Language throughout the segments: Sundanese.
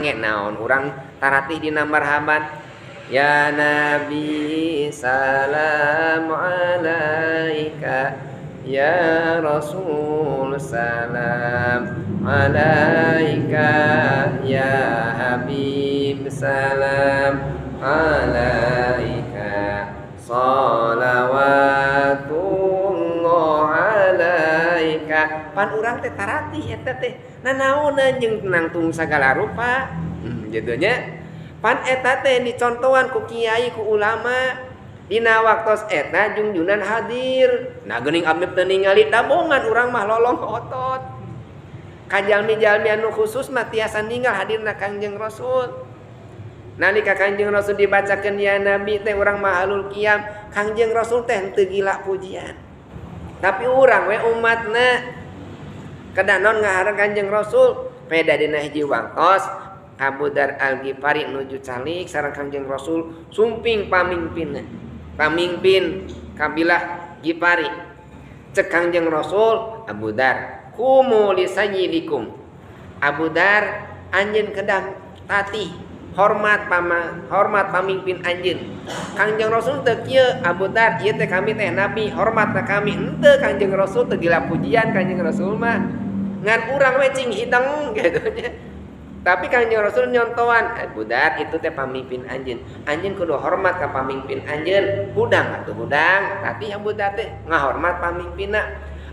Naon urang taratih dina marhaban, "Ya Nabi, salam alaika, ya Rasul, salam alaika, ya Habib, salam alaika, salawatullah alaika." Pan urang teh taratih eta teh nanaonan jeung nangtung sagala rupa, gitu nya. Pan eta teh dicontohan ku kiai, ku ulama, dina waktos eta jungjunan hadir. Nah, geuning abdi teu ningali dabongan, urang mah lolong otot. Ka jalmi-jalmi anu khusus mah tiasa ninggal hadirna Kangjeng Rasul. Nalika Kangjeng Rasul dibacakeun "Ya Nabi" teh, urang mahalul qiyam, Kangjeng Rasul teh teu gila pujian. Tapi urang we umatna kedah naon ngaharan Kangjeng Rasul. Peda dina hiji waktos Abu Dar Al-Ghifari nuju calik sareng Kangjeng Rasul, sumping pamimpinna, pamimpin kabilah Ghifari. Cek Kangjeng Rasul, "Abu Dar, qumu li sayyidikum." Abu Dar, anjeun kedah tatih hormat pama, hormat pamimpin anjeun. Kangjeng Rasul teu kieu, "Abu Dar, ieu teh kami teh nabi, hormat ka kami." Henteu, Kangjeng Rasul teu gila pujian. Kangjeng Rasul mah ngan urang we cing hideng gitu nya. Tapi Kangjeng Rasul nyontoan, "Abu Dar, itu teh pamimpin anjeun, anjeun kudu hormat ka pamimpin anjeun." Hudang atuh hudang, tapi Abu Dar teh ngahormat pamimpinna.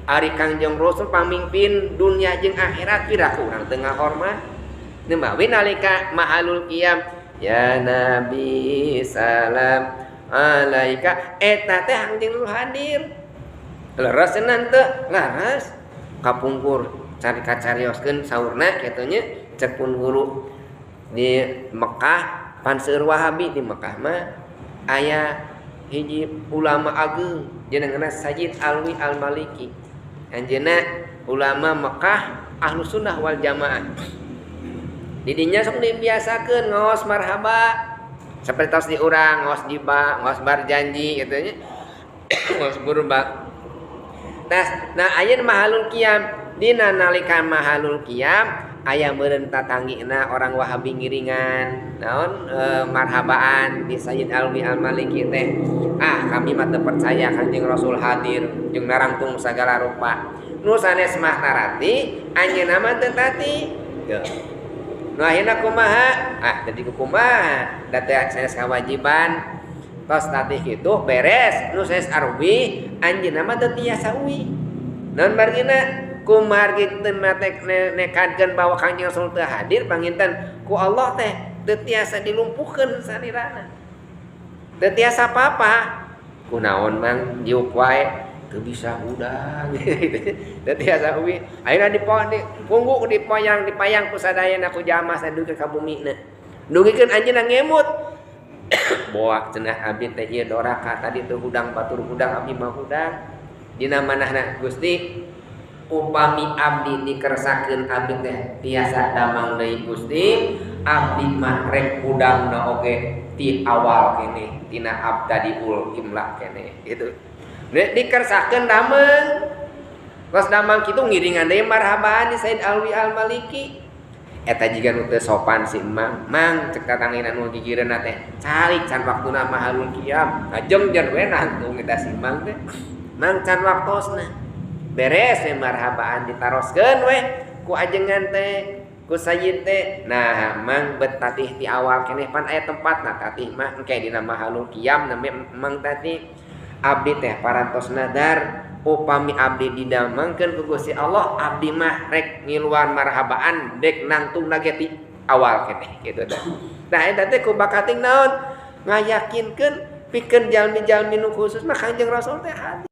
Ari Kangjeng Rasul pamimpin dunia jeung akhirat, piraku urang teu ngahormat? Nembawi nalika mahalul qiyam, "Ya Nabi, salam alaika," eta teh Kangjeng Rasul hadir. Leres cenah teu? Leres. Kapungkur cari kacarioskeun saurna kitu nya, cek pun guru di Mekah, pan seueur Wahabi di Mekah mah, aya hiji ulama ageung jenengna Sayyid Alwi Al-Maliki. Anjeunna ulama Mekah, Ahlu Sunnah wal Jamaah. Didinya sok dibiasakeun ngaos marhaba seperti tos di urang ngaos jiba, ngaos barjanji gitu nya, ngaos burba. Nah, ayeuna mahalul qiyam, dina nalika mahalul qiyam aya meureun tatanggina orang Wahabi ngiringan naon, marhabaan di Sayyid Alwi Al-Maliki teh, "Ah, kami mah teu percaya Kanjeng Rasul hadir jeung narangtung sagala rupa." Nu sanes mah tarati, anjeunna mah teu tati. Nu akhirna kumaha? Ah, jadi kumaha da teh sanes kewajiban. Tos tatih kitu beres, nu sanes arwi, anjeunna mah teu tiasa uwi. Naon margina? Kumargi teu nekadkeun bahwa Kangjeng Rasul teu hadir, panginten ku Allah teh teu tiasa dilumpuhkeun sarirana. Teu tiasa apa-apa. Kunaon, Mang, diuk wae teu bisa hudang, teu tiasa uwi. Ayeuna di punggu dipoyang, dipayang ku sadayana ku jamaah sadugi ka bumina. Dugikeun anjeunna ngemut. "Boak," cenah, "abdi teh ieu doraka, tadi teu hudang, batur hudang, abdi mah hudang." Dina manahna, "Gusti, upami abdi dikersakeun, abdi teh tiasa damang deui, Gusti, abdi mah rek hudangna oge ti awal keneh, tina abtadiul imla keneh." Gitu. Dikersakeun damang. Tos damang kitu ngiringan deui marhabaan di Said Alwi Al-Maliki. Eta jiga nu teu sopan si Mang. "Mang," cek tatangina nu gigireunna teh, "calik can waktuna mahalul qiyam." Ngajengjen we nangtung eta si Mang teh. "Mang, can waktosna." Beres we marhabaan, ditaroskeun we ku ajengan teh, ku sayyid teh. "Nah, Mang, bet tatih ti awal keneh, pan aya tempatna tatih mah, engke dina mahalul qiyam nembe Mang tatih. Abdi teh parantos nadar, upami abdi didamangkeun ku Gusti Allah, abdi mah rek ngiluan marhabaan dek nangtung ge ti awal keneh," kitu teh. Nah, eta teh ku bakating naon? Ngayakinkeun pikeun jalmi-jalmi nu khusus mah Kangjeng Rasul teh hadir.